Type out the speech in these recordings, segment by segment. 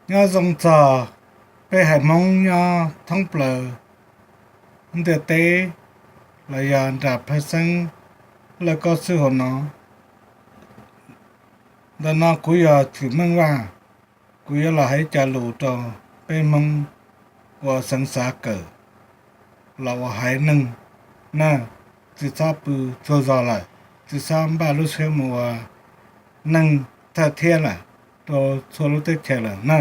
Nyob zoo txog peb haiv Hmoob nyob thoob plaws ntiaj teb los yog nram phab xeeb laj koj xwb hauv no. Ntawm no kuv yog Tshwm Meej Vaj, kuv yuav los hais cov lus rau peb Hmoob ua xeev xav kawm los ua haiv neeg na, tsis txhob pw tsaug zog lawm, tsis txhob npaj lub siab mus ua neeg thawj thiab lawm rau txhua lub teb chaws lawm na.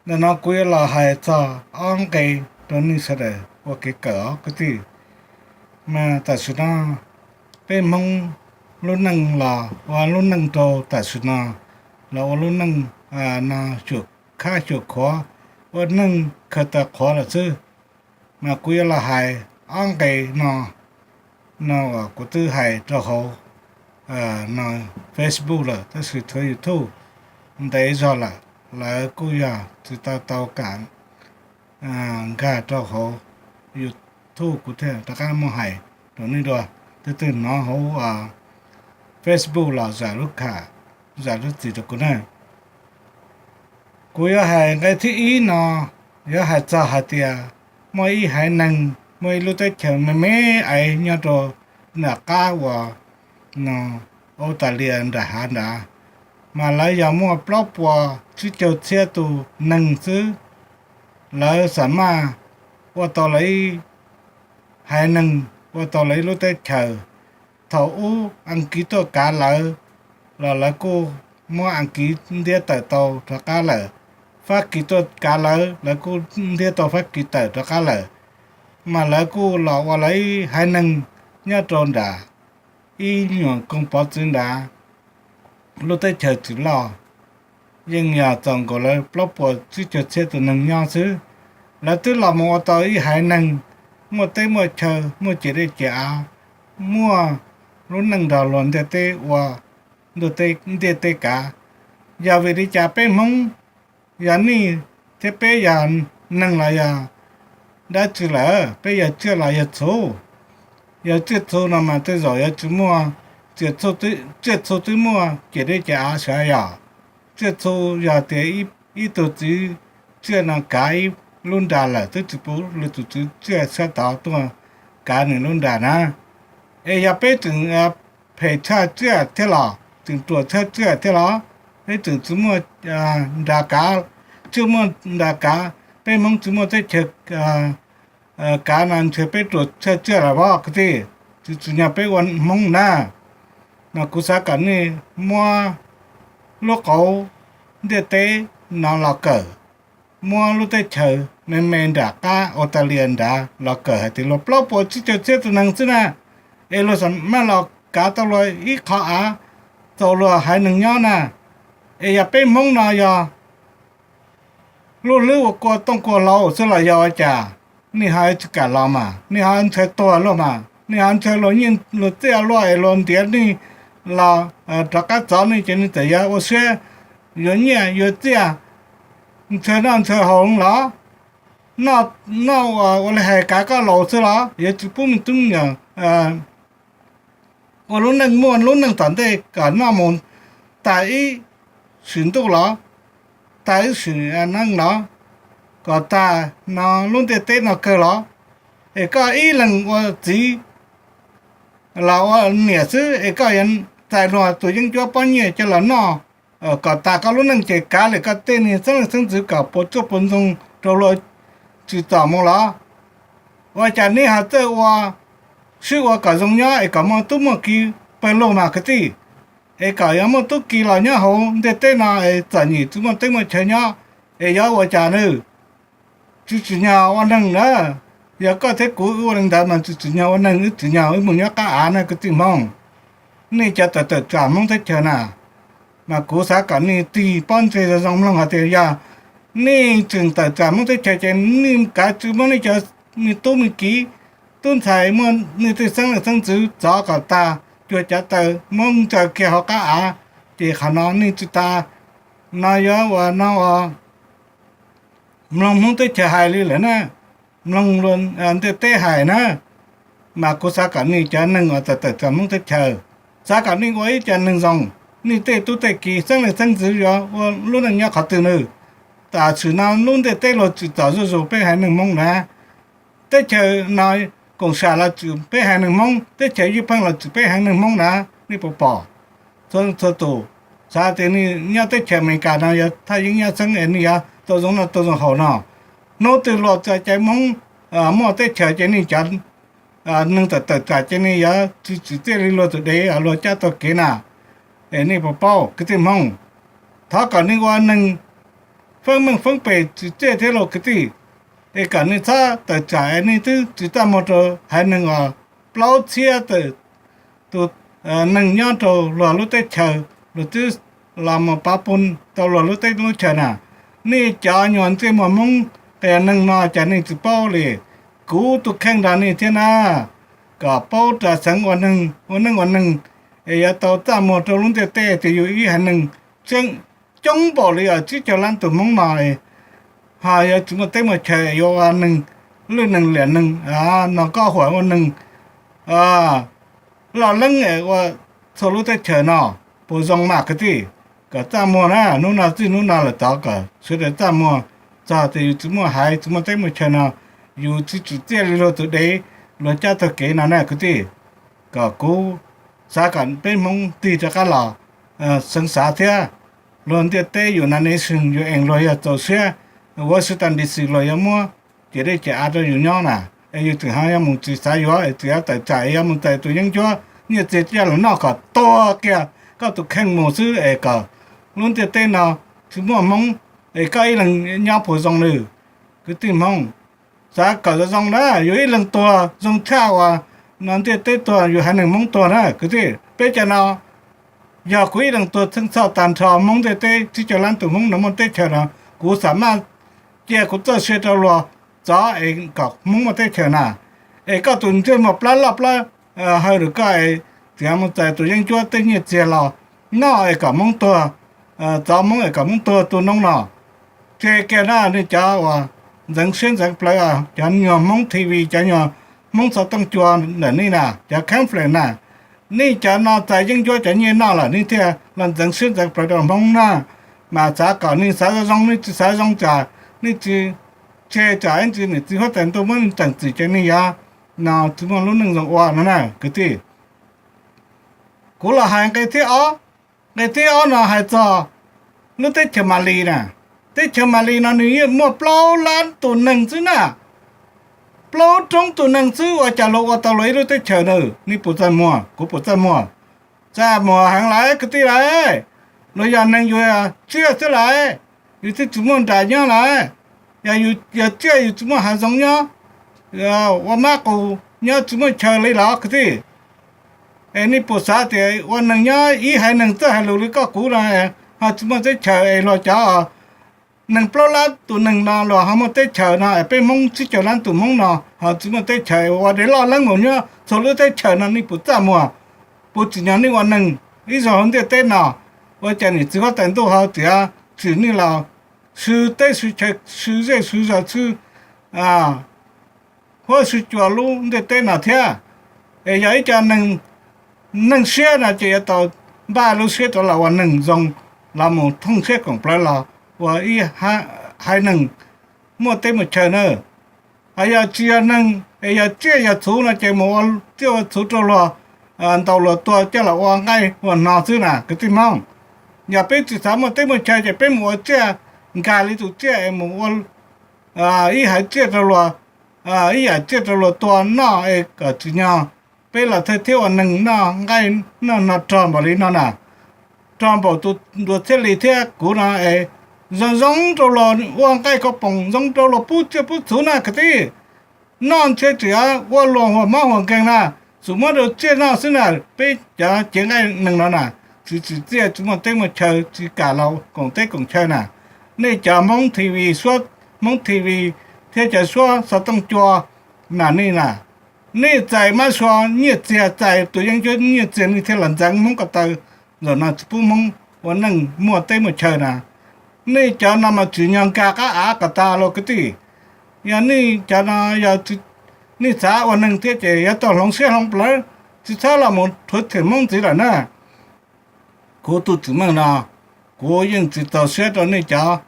Ntawm no kuv yuav los hais txog ob nqe rau nej sawv daws ua kev kawm os kwv tij. Mas tam sim no peb Hmoob lub neej los ua lub neej rau tam sim no los ua lub neej no xyuam khab xyuam khuav, ua neej khaws taw qhuav lawm xwb. Mas kuv yuav los hais ob nqe no, no uas kuv twb hais rau hauv no Facebook lawm tab sis tshuav YouTube ntev zog lawm, lawv kuj yog tsis tau tau kam nkag rau hauv YouTube kuv thiaj rov qab muab hais rau nej dua. Tus twg hnov hauv Facebook los zam lub kham, zam lub txim rau kuv na. Kuv yuav hais nqe thib ib no, yuav hais txog hais tias muaj ib haiv neeg, muaj ib lub teb chaws me me aiv nyob rau nram qab uas no Australia nram hav nrad, mas lawv yog muaj plaub puas tsib caug txhiab tus neeg xwb. Lawv xam maj ua tau lawv ib haiv neeg, ua tau lawv ib lub teb chaws. Thaum ub Askiv tuaj kav lawv los lawv kuj muab Askiv ntiab tawm tau rov qab lawm. Fab Kis tuaj kav lawv, lawv kuj ntiab tau Fab Kis tawm rov qab lawm. Mas lawv kuj los ua lawv ib haiv neeg nyob rau nram ib nyuam koog pov txwv nrad, lub teb chaws tsis loj, yeej yog txaus nkaus lawv plaub puas tsib caug txhiab tus neeg nyob xwb. Lawv twb los mus ua tau ib haiv neeg muaj teb muaj chaw, muaj ciam dej ciam av, muaj lub neej nrog luag ntiaj teb ua, ntiaj teb kav. Yog vim li cas peb Hmoob, yog nej thiab peb yog neeg los yog dab tsi lawm, peb yog tsiaj los yog txhu? Yog tsiaj txhu no mas tej zaum yuav tsis muaj, tsiaj txhu twb muaj ciam dej ciam av sav yom. Tsiaj txhu yog tias ib tug txiv tsiaj no kav ib lub nra lawm twb tsis pub lwm tus txiv tsiaj sab tod tuaj kav nws lub nra na. Es yog peb tseem phem tshaj tsiaj thiab los, tseem ruam tshaj tsiaj thiab los, peb tseem tsis muaj nra kav, tsis muaj nra kav, peb Hmoob tsis muaj teb chaws kav no ntshe peb ruam tshaj tsiaj lawm os kwv tij. Tsis tsim nyog peb ua Hmoob na. Mas kuv xav kom nej muab lub qauv ntiaj teb no los kawm, muab lub teb chaws me me nram qab Australia nrad los kawm hais tias luag plaub puas tsib caug txhiab tus neeg xwb na, es luag xam maj los kav tau luag ib qho av txaus luag haiv neeg nyob na. Es yog peb Hmoob no yog lub hlwb ua kua tooj kua hlau xwb los yog ua cas? Nej ho tsis kam los mas, nej ho ntshai tuag luaj mas, nej ho ntshai luag nyiaj luag txiaj luaj es luag ntiav nej los rov qab txov nej ces nej txawm yuav ua siab yuav nyiaj yuav txiaj, ntshai noj ntshai haus los? Noj, noj ua li hais kav koj laus xwb los? Yuav tsis pub me tub me nyuam ua lub neej muaj lub neej tom ntej kom noj mus tag ib sim ntuj los, tag ib sim neej los, kom tag no lub ntiaj teb no kawg los? Es koj ib leeg ua txiv los ua niam xwb es koj yuav txais luag tus yeeb ncuab pob nyiaj coj los noj kom tag koj lub neej ces kav li koj tej niag xeeb leej xeeb ntxwv kom puas tsuaj puas ntsoog rau luag tsis txom mus los? Ua cas nej ho txawj ua, sib ua kom zoo nyob es kom muaj tub muaj ki pawg lug mas kwv tij? Es kom yuav muaj tub ki los nyob hauv ntiaj teb no es txom nyem tsis muaj teb muaj chaw nyob, es yuav ua cas nws? Tsis tsim nyog ua neeg na. Yog koj thiab kuv wb ua li ntawd mas tsis tsim nyog ua neeg, wb tsim nyog wb mus nyob qab av na kwv tij Hmoob. Nej cov tawm tawm tsam Hmoob teb chaws na, mas kuv xav kom nej tig pob ntseg zoo zoo mloog hais tias yog nej tseem tawm tsam Hmoob teb chaws ces nej kav tsij muab nej cov me tub me kiv, tub ntxhais, muaj nej tej xeeb leej xeeb ntxwv txov kom tag, cuag cov taws muab ntsaws kiag hauv qab av, ces qhov no nej tsis tas no yuav ua no ua mloog Hmoob teb chaws hais li lawm na, mloog luag ntiaj teb hais na. Mas kuv xav kom nej cov neeg uas tawm tawm tsam Hmoob teb chaws, xav kom nej ua ib co neeg zoo, nej tej tub tej ki xeeb leej xeeb ntxwv yuav ua lub neej nyob qhov twg nws? tam sim no lub ntiaj teb luag tsim txom zuj zus peb haiv neeg Hmoob na. Teb chaws no koom sam los tsim peb haiv neeg Hmoob, teb chaws ywj pheej los tsim peb haiv neeg Hmoob na. Nej puas pom? Txhua tus xav tias nej nyob teb chaws Amelikas no yog thaj yeeb nyab xeeb es nej yuav tau zoo noj tau zoo haus no. Hnub twg luag txais cai Hmoob muaj teb chaws ces nej cov neeg tawm tawm tsam ces nej yuav tsis tsim txiaj li luag tus dev luag cab taug kev na. Es nej puas paub kwv tij Hmoob? Thov kom nej ua neeg feeb meej feeb pem tsim txiaj thiab lauj kwv tij. Es kom nej txhob tawm tsam es nej twb tsis txaj muag rau haiv neeg uas plaub txhiab tawm tus neeg nyob rau luag lub teb chaws, luag twb los mus pav pun tau luag lub teb lub chaws na. Nej cov nyuag ntsej muag Hmoob qias neeg no cas nej tsis paub li? Kuv tus kheej nrog nej thiab na, kom paub ras xeev ua neeg, ua neej ua neeg, es yuav tau txaj muag rau lub ntiaj teb tias yus ib haiv neeg tseem coob npaum li tsib caug lab tus Hmoob no, ho yuav tsis muaj teb muaj chaw yuav ua neeg, lwj neeg liam neeg, no koj huam ua neeg loj leeb ua txhua lub teb chaws no, puas zoo mas kwv tij? Kom txaj muag na, hnub no txij hnub no lawm tod kom sawv daws txaj muag, txog tias yus tsis muaj haiv tsis muaj teb muaj chaw no, yus tsis tsim txiaj li luag tus dev luag cab taug kev no na kwv tij. Kom kuv xav kom peb Hmoob tig rov qab los seev xav thiab. Luag ntiaj teb yus na ne sw yus ees luag yog txaus siab, Washington D C luag yuav muab ces dej ces av rau yus nyob na, es yus tseem ho yuav mus tsis xav yuav es tseem yuav tawm tsam es yuav mus txais tus yeeb ncuab nyiaj txiag coj los noj kom tuag kiag koj tus kheej mus xwb es kom lub ntiaj teb no tsis muaj Hmoob, es koj ib leeg nyob puas zoo lawm? Kwv tij Hmoob, xav kom zoo zoo na, yus ib leeg tuag zoo tshaj uas no ntiaj teb tuag yus haiv neeg Hmoob tuag na kwv tij. Peb cov no yog kuv ib leeg tuag txheej txhoj tag nrho Hmoob ntiaj teb tsib caug lab tus Hmoob no muaj teb chaws no, kuv xam maj cia kuv txoj sia rau luag txov es kom Hmoob muaj teb chaws na. Es koj tus ntsej muag plab loj plab hawv rau koj es tseem mus txais tus yeeb ncuab tej nyiaj txiag los noj es kom Hmoob tuag, txov Hmoob es kom Hmoob tuag tu noob no. Tseg kiag na nej cov uas ntxeev siab ntxeev plawv, cov nyuag Hmoob T V, cov nyuag Hmoob xov tooj cua ntawm nej na, cov conflict na, nej cov no txais yeeb ncuab cov nyiaj noj lawm nej thiaj los ntxeev siab ntxeev plawv rau Hmoob na. Mas xav kom nej xav zoo zoo, nej tsis xav zoo tsam nej tsis tseg tsam ib ntsis niam txiv huab tais ntuj muab nej teem txim ces nej yuav no tsis muaj lub neej zoo ua no na kwv tij. Kuv los hais nqe thib ob. Nqe thib ob no hais txog lub teb chaws Malis na. Teb chaws Malis no nws yeej muaj plaub lab tus neeg xwb na, plaub roob tus neeg xwb ua cas luag ua tau luag ib lub teb chaws na. Nej puas txaj muag? Kuv puas txaj muag? Txaj muag heev lawm kwv tij lawm. Luag yog neeg yus tsiaj xwb lawm, yus twb tsis muaj nram nyob lawm. Yog yus yog tsiaj yus tsis muaj hav zoov nyob, ua mab qus nyob tsis muaj chaw li los kwv tij. Es nej puas xav tias ua neeg nyob ib haiv neeg txawj hais lus li koj kuv no ho tsis muaj teb chaws es luag cov neeg plaub lab tus neeg no luag ho muaj teb chaws no es peb Hmoob tsib caug lab tus Hmoob no ho tsis muaj teb chaws ua dev loj leeb mus nyob txhua lub teb chaws no nej puas txaj muag? Puas tsim nyog nej ua neeg ib zaug hauv ntiaj teb no? Ua cas niam txiv huab tais ntuj ho txiav txim nej los sw teb sw chaw sw zej sw zos sw huab sw cua lub ntiaj teb no thiab? Es yog ib co neeg siab no ces yuav tau npaj lub siab rov los ua neeg zoo, los mus thooj siab koom plawv los ua ib haiv neeg muaj teb muaj chaw na. Ho yog tsis yog neeg es yog tsiaj yog txhuv no ces mus ua tsiaj ua txhuv rau luag, ntaus luag tua coj los ua nqaij ua hno xwb na kwv tij Hmoob. Yog peb tsis xav muaj teb muaj chaw ces peb mus ua tsiaj nkag li tus tsiaj es mus ua ib haiv tsiaj rau luag, ib yam tsiaj rau luag tua noj es kom tsim nyog peb los thawj thiab ua neeg noj nqaij noj hno rog npaum li no na. Rog npaum tus ntuas txhiaj li thiab kuv no es zoo zoo rau luag ua nqaij khaub poom, zoo rau luag pub tsiaj pub txhuv na kwv tij. Noj ntshe tseem ua luag huam mob huam nkeeg na, tsuas muab rau tsiaj noj xwb na. Peb cov cev nqaij neeg no na, tsis tsim txiaj tsis muaj teb muaj chaw tsis kam los koom teb koom chaw na. Nej cov Hmoob T V, suab Hmoob T V thiab cov suab xov tooj cua na nej na, nej txais mab sua nyiaj txiag, txais tus yeeb ncuab nyiaj txiag nej thiaj los ntxeev Hmoob ko taw, zaum no tsis pub Hmoob ua neej muaj teb muaj chaw na. Nej cov no mas tsim nyog nkag qab av kom tas los kwv tij. Yog nej cov no yog nej xav ua neeg thiab ces yuav tau hloov siab hloov plawv, tsis txhob los mus rhuav tshem Hmoob ntxiv lawm na. Kuv tus txiv meej no, kuv yeej tsis txaus siab rau nej cov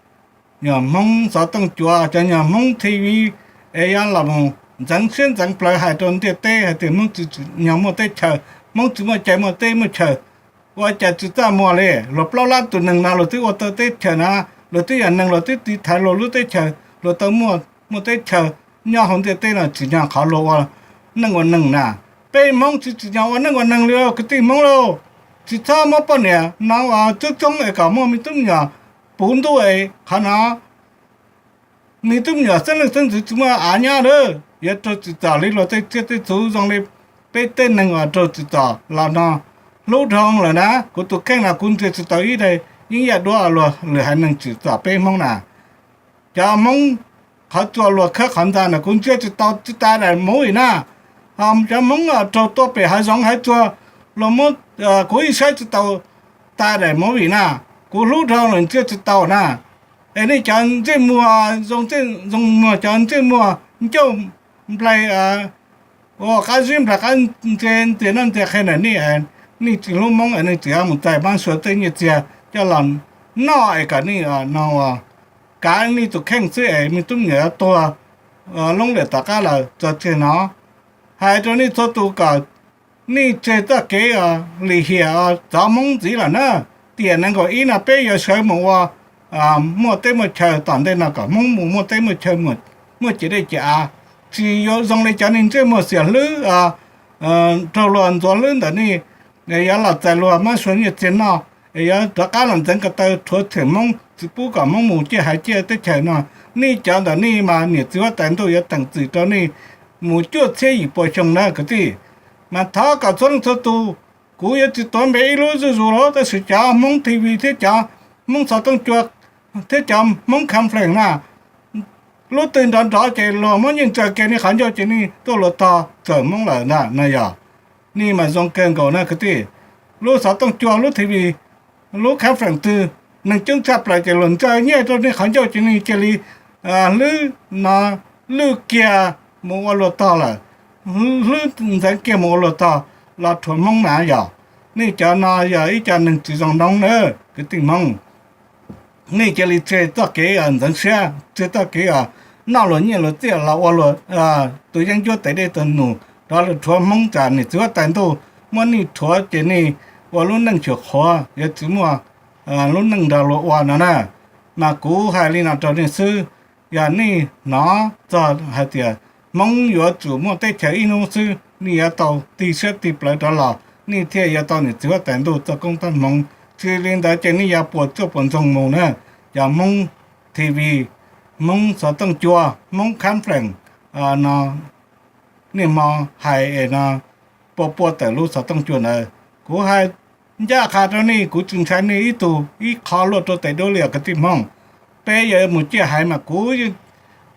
nyuag Hmoob xov tooj cua, cov nyuag Hmoob T V es yuav los mus ntxeev siab ntxeev plawv hais rau ntiaj teb hais tias Hmoob tsis tsim nyog muaj teb chaws, Hmoob tsis muaj cai muaj teb muaj chaw. Ua cas tsis txaj muag li? Luag plaub lab tus neeg no luag twb ua tau teb chaws na, luag twb yog neeg, luag twb tiv thaiv luag lub teb chaws, luag tau muaj teb chaws nyob hauv ntiaj teb no, tsim nyog qhov luag ua neej ua neeg na. Peb Hmoob tsis tsim nyog ua neej ua neeg li kwv tij Hmoob lauj. Tsis txhob muab poj niam no ua txoob txoob es kom muaj me tub me nyuam puv ntuj es qhov no me tub me nyuam xeeb leej xeeb ntxwv tsis muaj av nyob lawm. Yuav raug tsim txom li luag tej tsiaj tej txhu zoo li peb tej neeg uas raug tsim txom los no hlub dhau lawm na. Kuv tus kheej no kuv ntsia tsis tau ib daim yeeb yaj duab luag lwm haiv neeg tsim txom peb Hmoob na. Cov Hmoob qhov tsua luag khawb qhov ntxa na kuv ntsia tsis tau, tsis tas daim movie na. Cov Hmoob raug tua pem hav zoov hav tsuag, luag muab, kuv ib saib tsis tau tas daim movie na. Kuv hlub dhau lawm ntsia tsis tau na. Es nej cov ntsej muag zoo, zoo muag, cov ntsej muag ncauj nplaig ua qab zib nplaig qab ntse ntxias noj ntxias qhe ntawm nej, nej tsis hlub Hmoob es nej tseem yuav mus txais Mab Suav tej nyiaj txiag coj los noj es kom nej no kav nej tus kheej xwb es me tub me nyuam yuav tuag loob liam tom qab lawm txog tseg no. Hais rau nej txhua tus kom nej tseg txoj kev lim hiam txov Hmoob ntxiv lawm na. Tiam nees nkaum ib no peb yuav sawv mus ua muaj teb muaj chaw tom ntej no kom Hmoob mus muaj teb muaj chaw, muaj ciam dej ciam av. Tsis yuav zoo li cov neeg ntsej muag xiam hlwb raug luag ntxuav hlwb ntawm nej, yuav los txais luag Mab Suav nyiaj txiag noj, es yuav rov qab los ntxeev ko taw rhuav tshem Hmoob tsis pub kom Hmoob mus ciaj haiv ciaj teb chaws no. Nej cov ntawm nej mas niam txiv huab tais ntuj yuav teem txim rau nej mus cuaj txhiab yim pua xyoo na kwv tij. Mas thov kom txhua leej txhua tus, kuv yuav tsis tuav npe ib lub zuj zus los tab sis cov Hmoob T V thiab cov Hmoob xov tooj cua thiab cov Hmoob Kham Fleem na, lub twg nrov nrov ces luag muab nyeej tsaws kiag nej qhov ncauj ces nej tuaj luag tog txawm Hmoob lawm ntag no yog. Nej mas zoo kawg nkaus na kwv tij. Lub xov tooj cua, lub T V, lub Kham Fleem twg neeg coob tshaj plaws ces luag ntsaws nyiaj rau nej qhov ncauj ces nej cia li hlwb no, lwj kiag mus ua luag tog lawm, hlwb ntxeev kiag mus ua luag tog los rhuav Hmoob na yog. Nej cov no yog ib co neeg tsis zoo noob na kwv tij Hmoob. Nej cia li tseg txoj kev ntxeev siab, tseg txoj kev noj luag nyiaj luag txiaj los ua luag tus yeeb ncuab tes dej tus num rov los rhuav Hmoob tsam niam txiv huab tais ntuj muab nej rhuav ces nej ua lub neej xyuam qhuav yuav tsis muaj lub neej nrog luag ua no na. Mas kuv hais li no rau nej xwb, yog nej hnov txog hais tias Hmoob yuav tsum muaj teb chaws ib hnub xwb nej yuav tau tig siab tig plawv rov los, nej thiaj yuav tau niam txiv huab tais ntuj txoj koob tab hmoov. Tsis li ntawd ces nej yuav puas tsuaj puas ntsoog mus na. Cov Hmoob T V, Hmoob xov tooj cua, Hmoob Kham Fleem no, niaj hmo hais es no pua pua tawm lub xov tooj cua ntawd. Kuv hais ncaj qha rau nej, kuv tsis ntshai nej ib tug ib qho luaj rau tes dub li os kwv tij Hmoob. Peb yuav mus ciaj haiv mas kuv yeej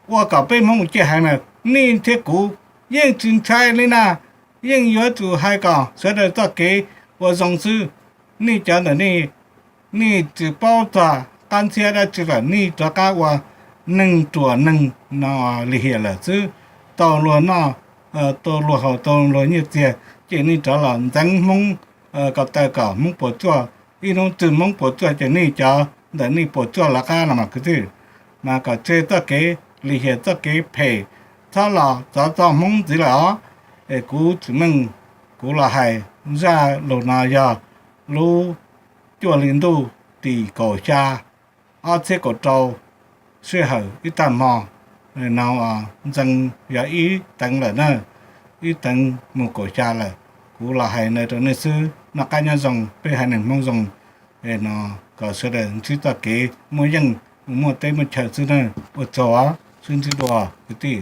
ua kom peb Hmoob mus ciaj haiv mas nej thiab kuv yeej tsis ntshai li na. Yeej yuav tsum hais kom sawv daws txoj kev ua zoo xwb. Nej cov ntawm nej, nej tsis paub txog qab ntxhiab dab tsi lawm, nej rov qab ua neeg ruam neeg no lim hiam lawm xwb. Tau luag noj, tau luag haus, tau luag nyiaj txiag ces nej rov los ntxeev Hmoob ko taw kom Hmoob puas tsuaj. Ib hnub twg Hmoob puas tsuaj ces nej cov ntawm nej puas tsuaj lawv qab no mas kwv tij. Mas kom tseg txoj kev lim hiam txoj kev phem, txhob los txov txoj Hmoob ntxiv lawm os. Es kuv tsis meej, kuv los hais zaj lus no yog lub cuaj hli ntuj tim kaum xya ob txhiab kaum rau sij hawm ib tag hmo no, ntxeev yog ib teev lawm na, ib teev mus kaum xya lawm. Kuv los hais no rau nej xwb, noj qab nyob zoo, peb haiv neeg Hmoob zoo no, kom sawv daws ntsib txoj kev muaj yeej, muaj teb muaj chaw xwb na. Ua tsaug, sib ntsib dua kwv tij.